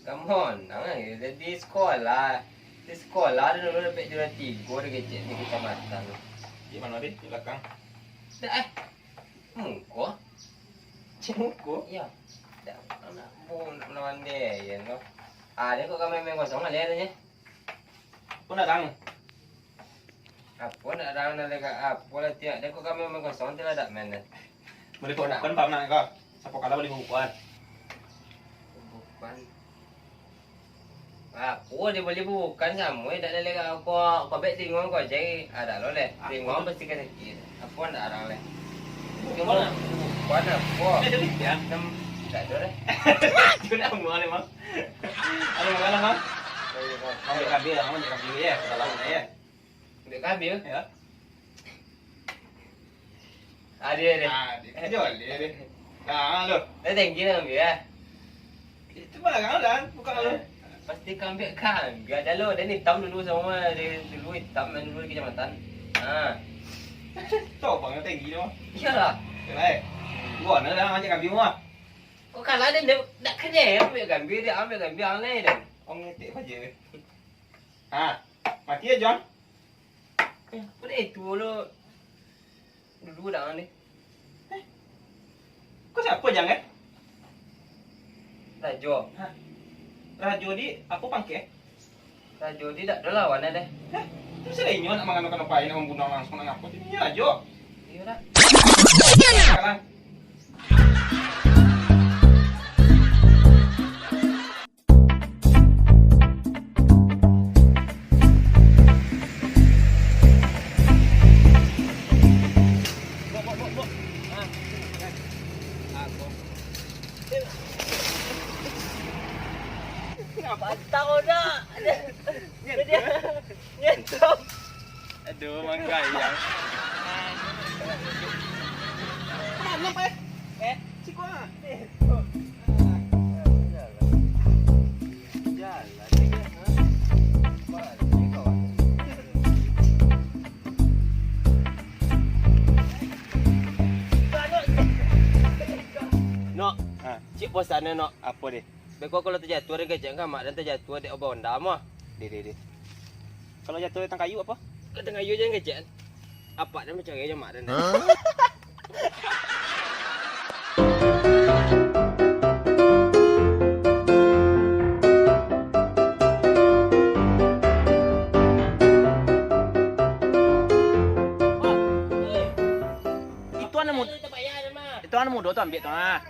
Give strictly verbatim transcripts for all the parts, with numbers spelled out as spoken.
Kamu nang eh, di sekolah. Di sekolah tu dulu dapek juara tigo di kecek di kecamatan. Di mano, di? Di belakang? Dak, eh. Muko. Cik muko? Iyo. Dak, anak bu, nak melawan dia, ya, no. Ah, dia kok kami main kosong, lihat aja. Pun datang. Apo nak rang nan lega, apo lah tiak, dek kok kami main kosong tu lah dak main dah. Bali bubukan, Pak, nak ko? Sapo kalah bali bubukan? Bubukan. Apo dia bali bubukan samo, dak ada lega ko, ko bek tengok ko je, ada lo leh. Tengok pasti ka sakik. Apo nak rang leh? Bubukan apo? Bubukan apo? Dia ada leh, ya? Nam, dak ada leh. Sudah semua leh, Bang. Ayo, makan lah, Bang. Ayo, Bang. Ambil kabil, Bang, ambil kabil, ya. Salam, ya. Ambil kabil? Ya. Ada, ada. Ah, dia jual, dia, dia. Ah, lo. Dah tinggi lah, ambil, ya. Itu barang, Dan. Buka lo. Eh, pasti kau ambil, kau ambil. Ada lo, dan hitam dulu sama, dia dulu hitam, main dulu di kecamatan. Ah. Tahu, Bang, yang tinggi tu. Iyalah. Yalah, eh. Gua nak dah macam kabil mah. Kau kalah dia, dia nak kena, ambil kabil, dia ambil kabil, aneh dah. Kau ngetik aja. Ah, mati ya, Jang. Eh, apa dah itu lo? Dulu dah ni. Eh, kau siapa, Jang, eh? Rajo. Hah? Rajo di apa pangke? Rajo di dak ada lawan deh. Eh, tu selainnya nak mangano-kano pai, nak mambunuang langsung, nak ngapo tu? Ini Rajo. Iyo dah. Sekarang. Patah odak. Nyentuh. Aduh, manggayang. Mana, Pak? Eh? Siko, ah. Jalan, jalan, jalan. Mana, kawan? Nok. Ha. Cik bosan, Nok. Apo, deh? Beko kalau tajatuah den kecek ka mak den, tajatuah dek obah onda mah. Deh, deh, deh. Kalau jatuah di tangah kayu apo? Ka tangah kayu jan kecek. Apak den bacarai jo mak den. Hah? Itu anak mudo. Itu anak mudo tu ambiak tu, ah.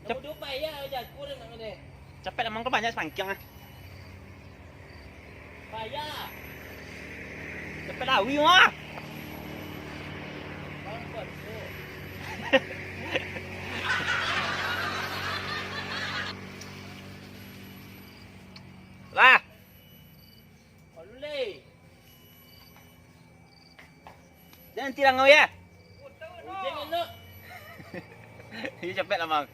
Cep- Udah payah jago dah nak kena. Capek lah, mangko banyak sepangkiang ah. Payah. Capek lah, wih, wah. Bang, kuat tu. Lah. Alulai. Jan tilang kau ya. Ujian elok. Iyo capek lah, Bang.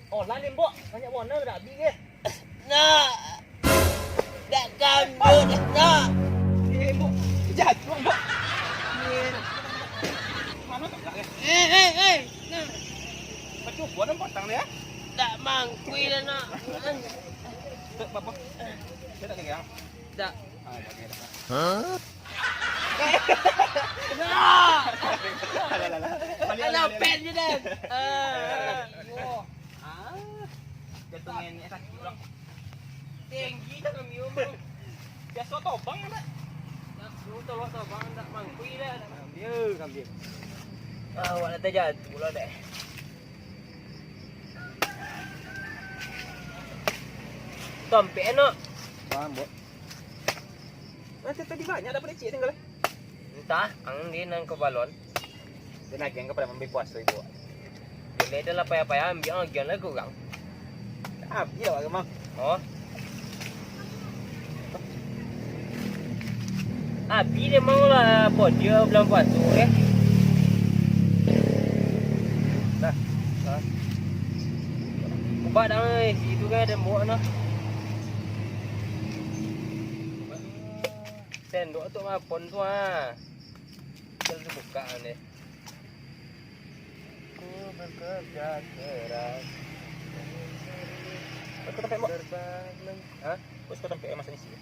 Oh, lah ni, Mbok. Banyak warna dah habis ke? Nak. Nak kambut, nak. Eh, Mbok. Jatuh, Mbok. Eh, mana tak, eh? Eh, eh, eh. Nah. Macam buah dan batang dia. Tak mangkui dah, nak. Tak apa-apa. Dia tak kegang. Tak. Ah, tak kegang. Hah? Alah, alah, alah. Balik, balik, balik. Alah, pen je, Dan. Ah. Ah. Jatuh ngenek sakit pulang. Tinggi dah kami, Om. Biasa tobang, Mak. Nak suruh tolong tobang, tak mangkui dah. Ambil, ambil. Ah, awak dah terjatuh lah, deh. Tompek, Nok. Bang, Mbok. Nanti tadi banyak dapat lecik tinggal, eh? Entah, ang di nan ke balon. Dia nagih ka pada mambali puaso ibu. Bila itu lah payah-payah, ambil agian lah kurang. Habis lah, Bang. Oh. Habis dia mau lah, apa dia bulan puasa, eh? Dah. Dah. Buat dah, eh. Itu kan ada buat nah. Sendok tu mah pon tu ah. Kalau dibuka ni. Ku bekerja keras. Aku sampai mau. Terbang. Hah? Aku suka sampai masa isi.